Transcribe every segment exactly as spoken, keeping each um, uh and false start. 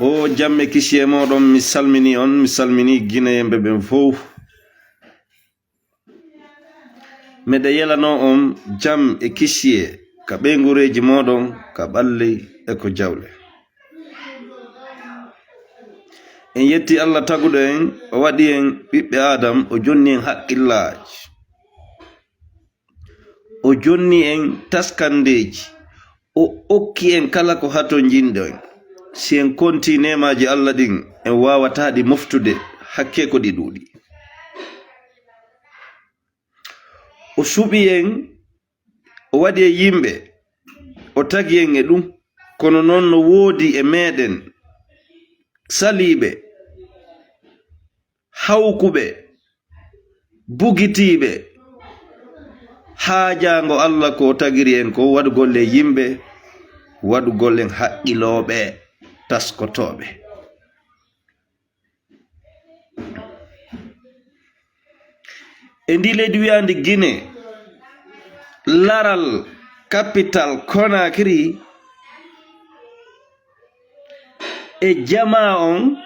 O jam e kisiyee mooɗon, mi salminii on, mi salminii Gineyeeɓe ɓen fow. Miɗo yelanoo on jam e kisiyee ka ɓeynguureeji mooɗon, ka ɓalli e ko jawle. En yetti Allah taguɗo en, o waɗi en ɓiɓɓe Aadam, o jonni en hakkillaaji. O jonni en taskandeeji, o okki en kala ko hatonjinɗen. Si en kontii neemaaji Allah ɗin, en waawataa ɗi moftude, hakkee ko ɗi ɗuuɗi. O suɓi en, o waɗi en yimɓe, o tagi en e ɗum. Kono non no woodi e meɗen saliiɓe, hawkuɓe, bugitiiɓe, haajaango Allah ko o tagiri en ko waɗugol en yimɓe, waɗugol en haqqilooɓe, taskotooɓe. E ndii leydi wiyaandi Gine, laral kapital Conakry, e jamaa on,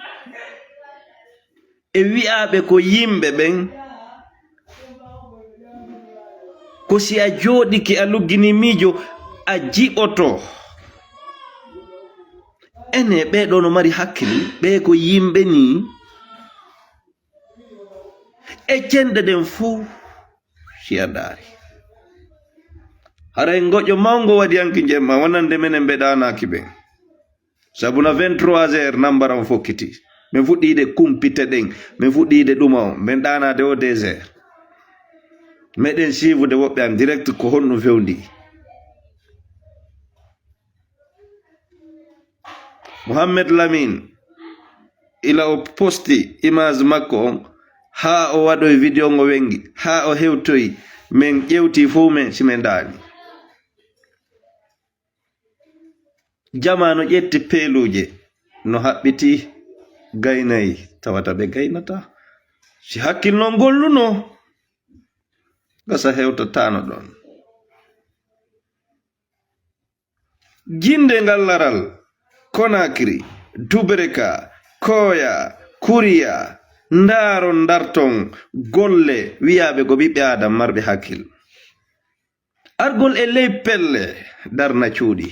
e wi'aaɓe ko yimɓe ɓen, ko si a jooɗike a lugginii miijo, a jiɓoto. Ene, ɓee ɗoo no mari hakkil, ɓee ko yimɓe nii. E cenɗe ɗen fow, si a ndaari, haray ngoƴo mawngo waɗi hanki jemma, wonande menen ɓe ɗaanaaki ɓen. Sabu na vingt-trois heures nambara on fokkiti. Min fuɗɗiide kumpite ɗen, min fuɗɗiide ɗuma on, min ɗaanaade o deux heures. Meɗen siifude woɓɓe en direct ko honɗum fewndi. Mohammed Lamin, ila o posti image makko on, haa o waɗoy video ngo wengi, haa o hewtoy, min ƴewti fow men si min ɗaani. Jamaanu ƴetti peeluuje, no haɓɓiti gaynay, tawata ɓe gaynata. Si hakkil non golluno, gasa hewtataano ɗon. Jinde ngal laral, Conakry, Dubreka, Koya, Kuriya, ndaaron ndarton golle wiyaaɓe ko ɓiɓɓe Aadam marɓe hakkil. Argol e ley pelle darna cuuɗi.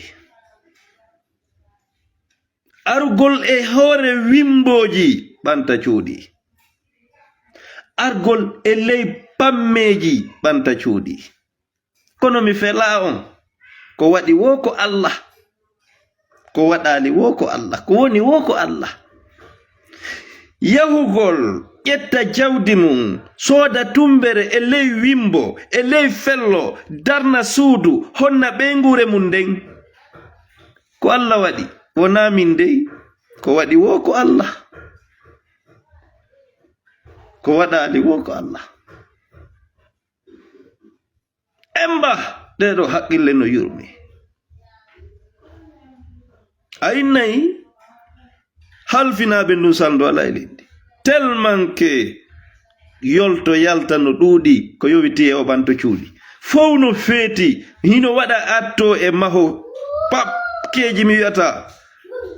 Argol e hoore wimmbooji ɓanta cuuɗi. Argol e ley pammeeji ɓanta cuuɗi. Kono mi felaa on, ko waɗi woo ko Allah, ko waɗaali woo ko Allah, ko woni woo ko Allah. Yahugol ƴetta jawdi mum, sooda tummbere e ley wimmbo, e ley fello, darna suudu, honna ɓeynguure mum nden. Ko Allah waɗi, wonaa min dey, ko waɗi woo ko Allah, ko waɗaali woo ko Allah. Emba ɗee ɗoo haqqille no yurmi. A innay halfinaaɓe ndun salndu alaa e leydi. Tellement que yolto yalta no ɗuuɗi ko yowiti e o ɓanto cuuɗi. Fow no feeti, hino waɗa atto e maho papkeeji mi wi'ata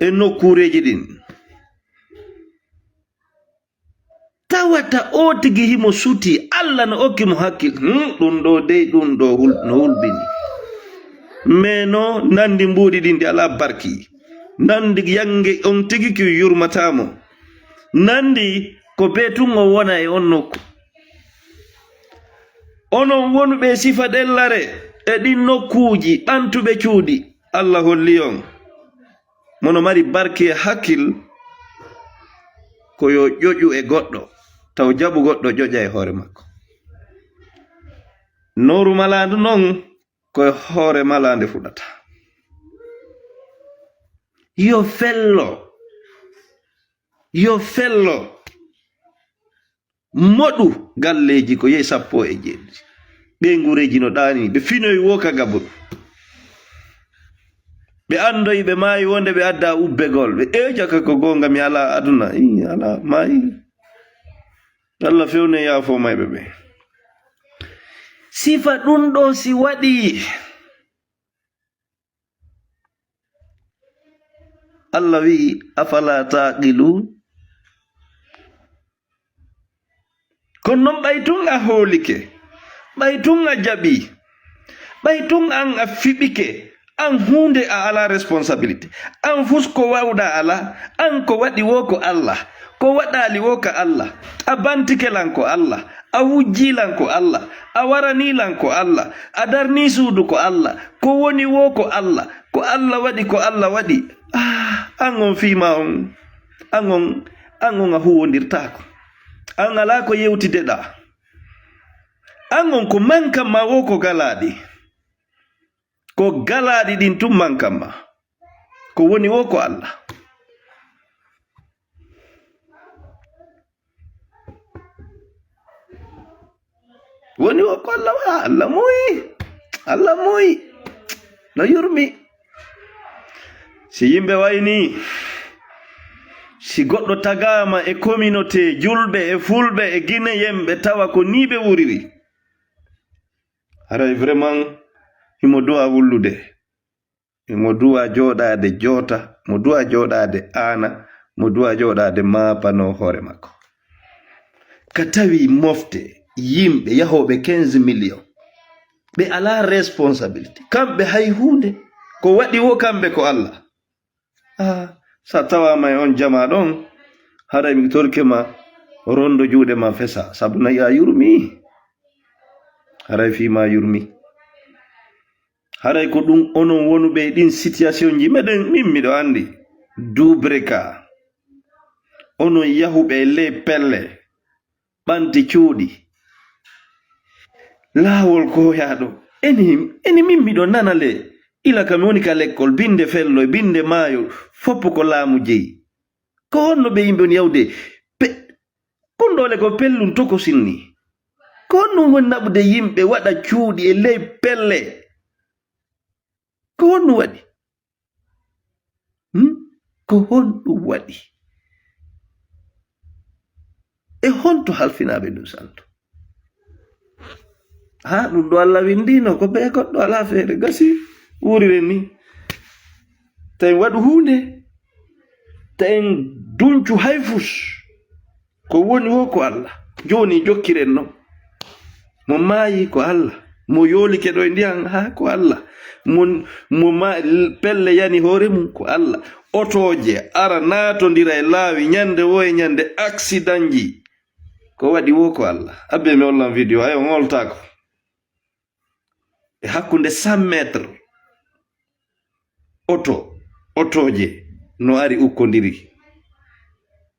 e nokkuureeji ɗin. Tawata o tigi himo suti, Allah no okki mo hakkil. Hmm, ɗun ɗoo dey, ɗun ɗoo hul-, no hulɓini. Mais no nandi mbuuɗi ɗin ɗi alaa barki. Nandi yange on tigi ki yurmataa mo. Nandi ko bee tun o wona e on nokku. Onon wonuɓe e sifa ɗellare e ɗin nokkuuji ɓantuɓe cuuɗi, Allah holli on. Mo no mari barki e hakkil, ko yo ƴoƴu e goɗɗo, taw jaɓu goɗɗo ƴoƴa e hoore makko. Nooru malaandu non, ko e hoore malaande fuɗata. Yo fello, yo fello. Moɗu galleeji ko yehi sappo e jeeɗiɗi. Ɓeynguureeji no ɗaani, ɓe finoyi woo ka gaburu. Ɓe anndoyi ɓe maayi wonde ɓe adda ubbegol. Ɓe, "Eh, jaka ko goonga, mi alaa aduna." Ii, alaa, maayi. Allah fewne yaafo mayɓe ɓe. Sifa ɗun ɗoo si waɗii, Allah wi'i, "Afala taqilun?" Kono noon, ɓay tun a hoolike, ɓay tun a jaɓii, ɓay tun an a fiɓike, an huunde a alaa responsabilité. An fus ko waawɗaa alaa, an ko waɗi woo ko Allah, ko waɗaali woo ka Allah. A bantike lan ko Allah, a wujjii lan ko Allah, a waranii lan ko Allah, a darnii suudu ko Allah, ko woni woo ko Allah, ko Allah waɗi, ko Allah waɗi. Ah, an on fii maa on, an on, an on a huwondirtaako. An alaa ko yewtideɗaa. An on ko mankan ma woo ko galaaɗi. Ko galaaɗi ɗin tun mankan ma. Ko woni woo ko Allah. Woni woo ko Allah wa-, Allah muuyi. Allah muuyi. No yurmi. Si yimɓe wayi nii, si goɗɗo tagaama e communauté julɓe e fulɓe e guinéen ɓe tawa ko nii ɓe wuriri. Haray vraiment himo du'a wullude. Himo du'a jooɗaade joota, mo du'a jooɗaade aana, mo du'a jooɗaade maapanoo hoore makko. Ka tawi mofte yimɓe yahooɓe quinze millions, ɓe alaa responsabilité. Kamɓe hay huunde. Ko waɗi woo kamɓe ko Allah. Ah, so a tawaama e on jamaa ɗon, haray mi torike ma, rondo juuɗe ma fesa, sabu nayi a yurmi. Haray fii ma yurmi. Haray ko ɗum onon wonuɓe e ɗin situation ji meɗen, min miɗo anndi. Duubre ka. Onon yahuɓe e ley pelle. Ɓanti cuuɗi. Laawol kooyaaɗo. Eni, eni min miɗo nana le. Ila ka mi woni ka lekkol, binde fello e binde maayo, fof ko laamu jeyi. Ko honno ɓe yimɓe woni yawde? Pe-, kun ɗoo le ko pellun tokosin ni. Ko honɗum woni naɓude yimɓe waɗa cuuɗi e ley pelle? Ko honɗum waɗi? Hmm? Ko honɗum waɗi? E honto halfinaaɓe ɗum santo? Haa ɗum ɗo Allah winndino ko bee goɗɗo alaa feere. Gasi, wuuriren ni. Tawi waɗu huunde. Tawi en duncu hay fus. Ko woni wo ko Allah. Jooni jokkiren non. Mo maayi ko Allah. Mo yoolike ɗo e ndiyan, haa ko Allah. Mo, mo ma-, pelle yani hoore mum ko Allah. Otooje ara naatondira e laawi ñande wo e ñande, aksidanji. Ko waɗi wo ko Allah. Abbe mi hollan video, ayo, on holtaako. E hakkunde cent mètres, oto, otooje no ari ukkondiri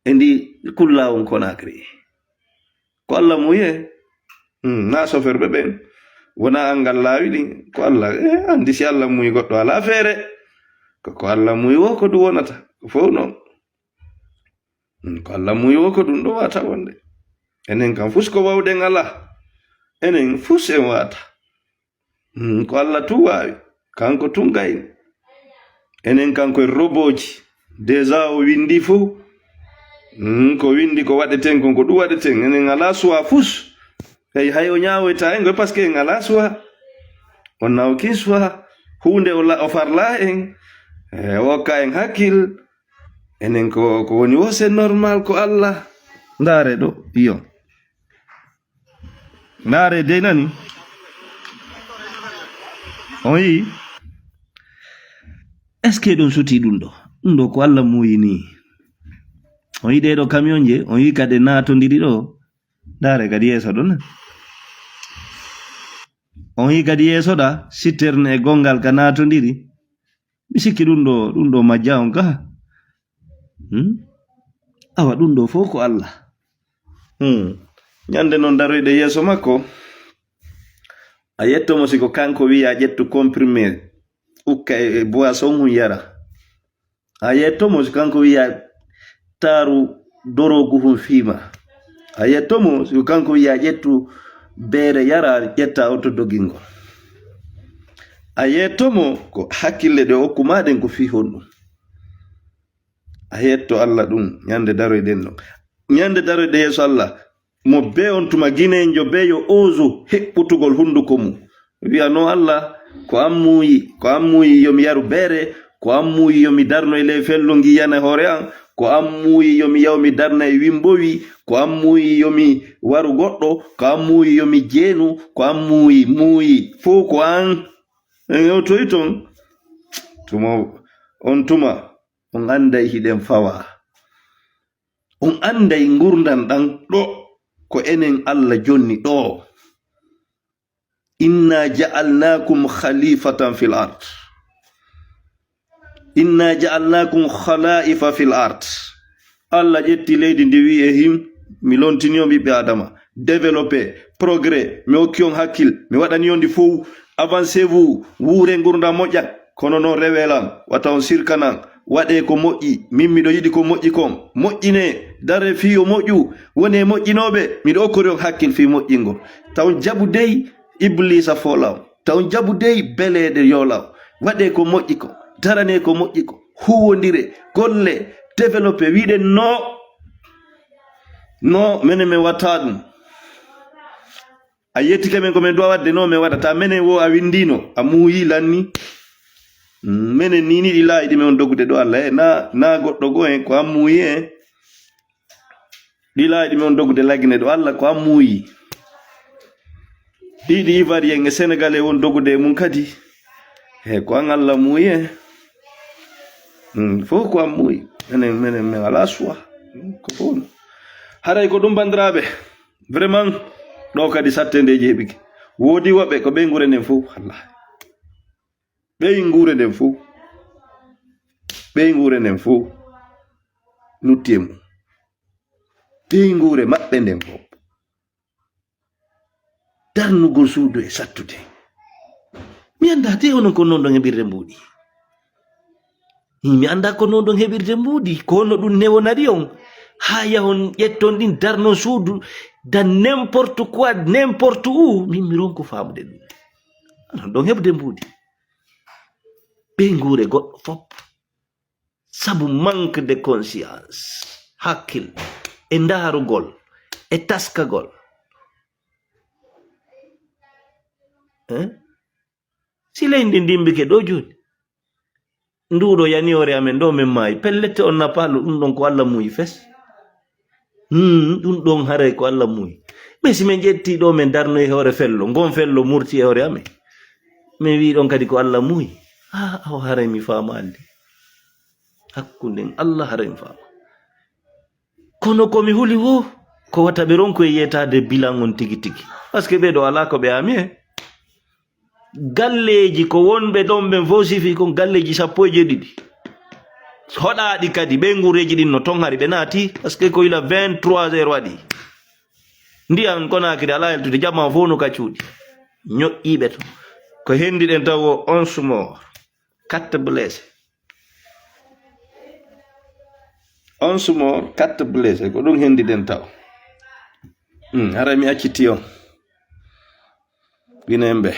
e ndi kullawun Conakry. Ko Allah muye. Hmm, na soferɓe ɓen. Wona angal laawi ɗin. Ko Allah, eh, andi si Allah muyi goɗɗo alaa feere. Ko, ko Allah muyi wo ko ɗum wonata. Ko fof non. Hmm, ko Allah muyi wo ko ɗum ɗo wata wonde. Enen kam fus ko wawɗen alaa. Enen fus en wata. Hmm, ko Allah tun waawi. Kanko tun gayni. Enen kanko e roboji. Déjà o windi fof. Hmm, ko windi ko waɗeten kon, ko ɗum waɗeten. Enen alaa suwa fus. Hey, hay o ñaawoyta en, ko parce que en alaa suwa. O nawki suwa. Huunde o la-, o farla en. E, o hokka en hakkil. Enen ko, ko woni wo, c'est normal, ko Allah. Ndaare ɗo, iyo. Ndaare dey nani. On yii? Est-ce que ɗum suti ɗum ɗo? Ɗum ɗo ko Allah muuyi ni. On yii ɗee ɗo camion je, on yii kadi naatondiri ɗo. Ndaare kadi yeeso ɗo na. On yii kadi yeeso ɗa, citerne e gongal ka naatondiri. Mi sikki ɗum ɗo, ɗum ɗo majja on ka. Hmm? Awa ɗum ɗo fof ko Allah. Hmm. Ñande non daroyɗe yeeso makko, a yetto mo si ko kanko wiya ƴettu comprimé, ukka e, e boisson hun yara. A yetto mo si kanko wiya taaru dorogu hun fiima. A yetto mo si ko kanko wiya ƴettu beere yara, ƴetta oto dogingol. A yetto mo ko hakkille ɗe o okku ma ɗen ko fii honɗum. A yetto Allah ɗum ñande daroyɗen ɗon. Ñande daroyɗe yeeso Allah, mo bee on tuma ginenjo bee yo osu heɓɓutugol hunduko mum. Wiya, "No Allah, ko an muuyi, ko an muuyi yo mi yaru beere, Ko an muuyi yo mi darno e ley fello ngiyana hoore an. Ko an muuyi yo mi yaw mi darna e wimbowi. Ko an muuyi yo mi waru goɗɗo. Ko an muuyi yo mi jeenu. Ko an muuyi, muuyi. Fow ko an. En yewtoy ton. Tuma, on tuma, on anday hiɗen fawa. On anday ngurndan ɗan ɗo. Ko enen Allah jonni ɗo. Inna ja'alnakum khalifatan fil ard. Inna ja'alnakum khala'ifa fil ard. Allah ƴetti leydi ndi, wi'i e him, mi lontini on ɓiɓɓe Adama. Développé, progrès, mi hokki on hakkil, mi waɗani on ndi fow. Avancez-vous, wuure ngurndan moƴƴan. Kono non rewelan, wata on sirkanan. Waɗee ko moƴƴi, min miɗo yiɗi ko moƴƴi kon. Moƴƴinee, daree fii yo moƴƴu, wonee moƴƴinooɓe, miɗo okkori on hakkil fii moƴƴingol. Taw jaɓu dey, Ibliisa foola on. Taw jaɓu dey beleeɗe yoola on. Waɗee ko moƴƴi kon. Daranee ko moƴƴi kon. Huuwondire, golle, développé. Wiɗen no. No, menen men watta ɗum. A yettike men ko men duwa waɗde no men waɗata. Menen wo a winndino. A muuyi lanni. Mm, menen ni ni ɗi laayi ɗi men on dogude ɗo Allah. Eh, na, na goɗɗo goo en ko an muuyi en. Ɗi laayiɗi men on dogude Lagine ɗo, Allah ko an muuyi. Ɗiɗi Ivoirien e Sénégalais won dogude e mum kadi. He ko an Allah muuyi en. Hmm, fof ko an muuyi. Menen, menen, men alaa suwa. Hmm, ko fof no. Haray ko ɗum, banndiraaɓe. Vraiment, ɗo kadi satte nde jeeɓike. Woodi woɓɓe ko ɓeynguure nden fof. Wallahi. Ɓeynguure nden fof, ɓeynguure nden fof lutti e mum. Ɓeynguure maɓɓe nden fof. Darnugol suudu e sattude. Mi anndaa te onon ko non ɗon heɓirde mbuuɗi. Mi anndaa ko non ɗon heɓirde mbuuɗi. Ko honno ɗum newonari on? Haa yahon ƴetton ɗin, darnon suudu, dans n'importe quoi, n'importe où. Min mi ronku faamude ɗum. Onon ɗon heɓde mbuuɗi. Ɓeynguure goɗɗo fof. Sabu manque de conscience, hakkil, e ndaarugol, e taskagol. Eh? Si leydi ndi ndimbike ɗo jooni, nduɗo yani hoore amen ɗo, men maayi, pellet, on n'a pas le, ɗum ɗon ko Allah muuyi fes. Hmm, ɗum ɗon haray ko Allah muuyi. Mais si men ƴetti ɗo, men darnoyi hoore fello, ngon fello murti e hoore amen. Men wi ɗon kadi ko Allah muuyi. Ah, awa haray mi faamaali. Hakkunden Allah haray mi faama. Kono ko mi huli wo, ko wata ɓe ronku e yeetaade bilan on tigi tigi. Parce que ɓe ɗo alaa ko ɓe aami e. Galleeji ko wonɓe ɗon ɓen fof sifi kon galleeji sappo e jeeɗiɗi. Hoɗaaɗi kadi, ɓeynguureeji ɗin no ton hari ɓe naati, parce que ko ila vingt-trois heures waɗi. Ndiyan Konaakiri alaa yaltude, jamaa fof no ka cuuɗi. Ñoƴƴiiɓe ton. Ko hendiɗen taw o onze morts, quatre blessés. Onze morts, quatre blessés, ko ɗum hendiɗen taw. Hmm, haray mi acciti on. Guinéen ɓe.